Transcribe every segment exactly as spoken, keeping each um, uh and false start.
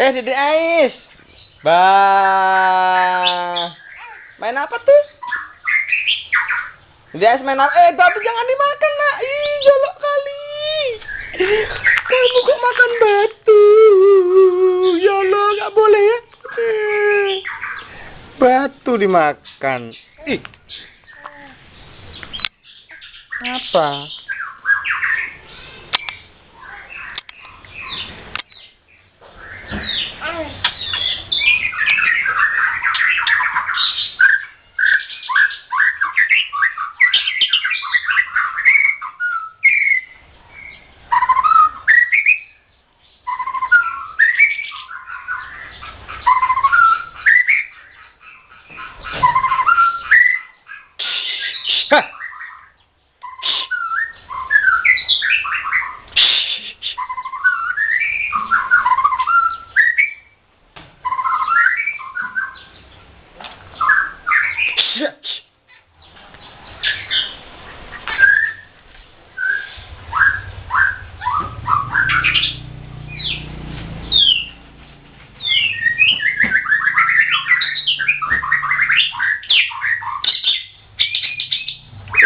Eh, Dede Ais. Bah. Main apa tuh? Dede Ais main apa? Eh, tapi jangan dimakan, Nak. Ih, jorok kali. Kamu kok makan batu? Ya Allah, nggak boleh ya. Eh, batu dimakan. Ih. Apa? Hah!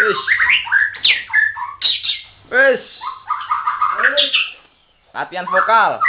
Wis. Wis. Latihan vokal.